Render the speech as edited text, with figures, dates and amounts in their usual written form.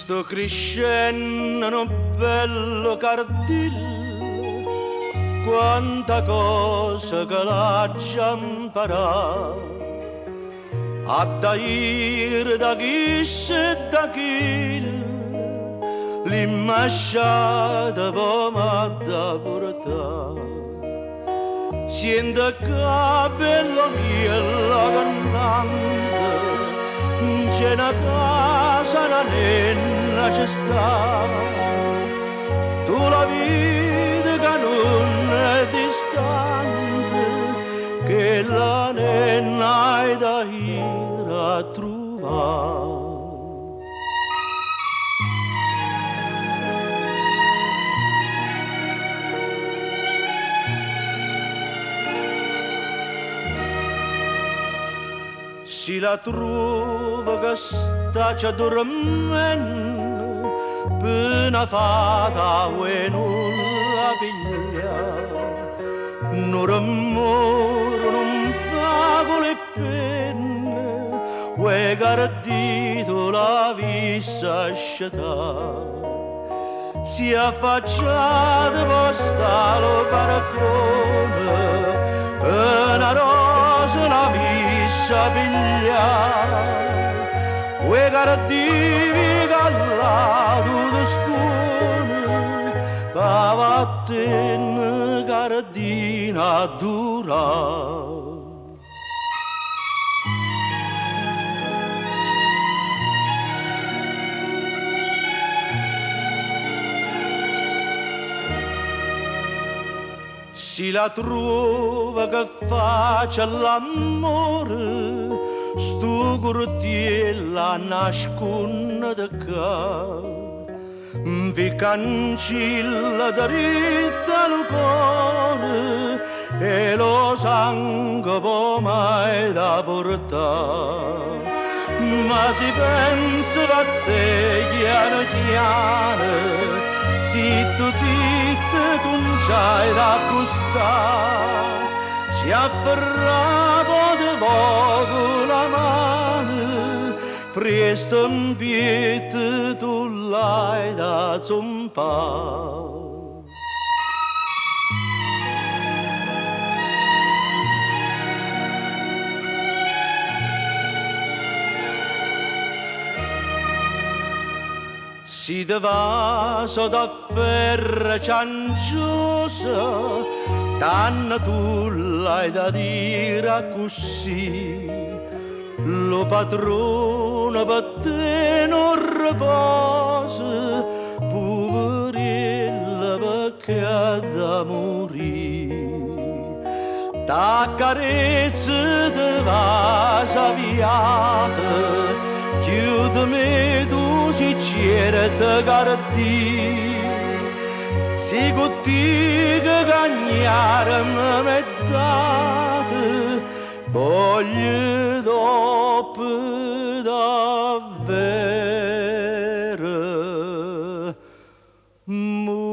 Sto crescendo un bello cardillo, quanta cosa che l'ha già imparato. A da ir da chi se da chi, l'immasciata poi m'ha da portare. Siente che bello mio la cantante, c'è una casa, una nenna ci sta. Tu la vedi che non è distante, che la nenna è da ir a trovare. Si la trova che sta già dormendo, per una fata e non la piglia. Non rumore, non fa con le penne, uè gardito la vista scetà. Si affacciata poi sta lo barcone, per una rosa la vista piglia. Uè gardini gallato di stone, va vattene gardina dura. Si la trova che faccia l'amore, sto cortiella nasconde da qua. Vi cancilla dritta il cuore e lo sangue può mai da portare. Ma si pensa a te chiano chiano, zitto zitto tu non c'hai da gustare. Si afferrava di poco la mano, presto in piedi tu l'hai da zompare. Si te vaso da ferra cianciosa, tanna tu l'hai da dire così. Lo padrone per te non riposa, poverella perché ha da morire. T'accarezza te vasa viata, chiudimi tu si certa gardì. Si contigo cagnare m'è data, voglio dopo davvero morire.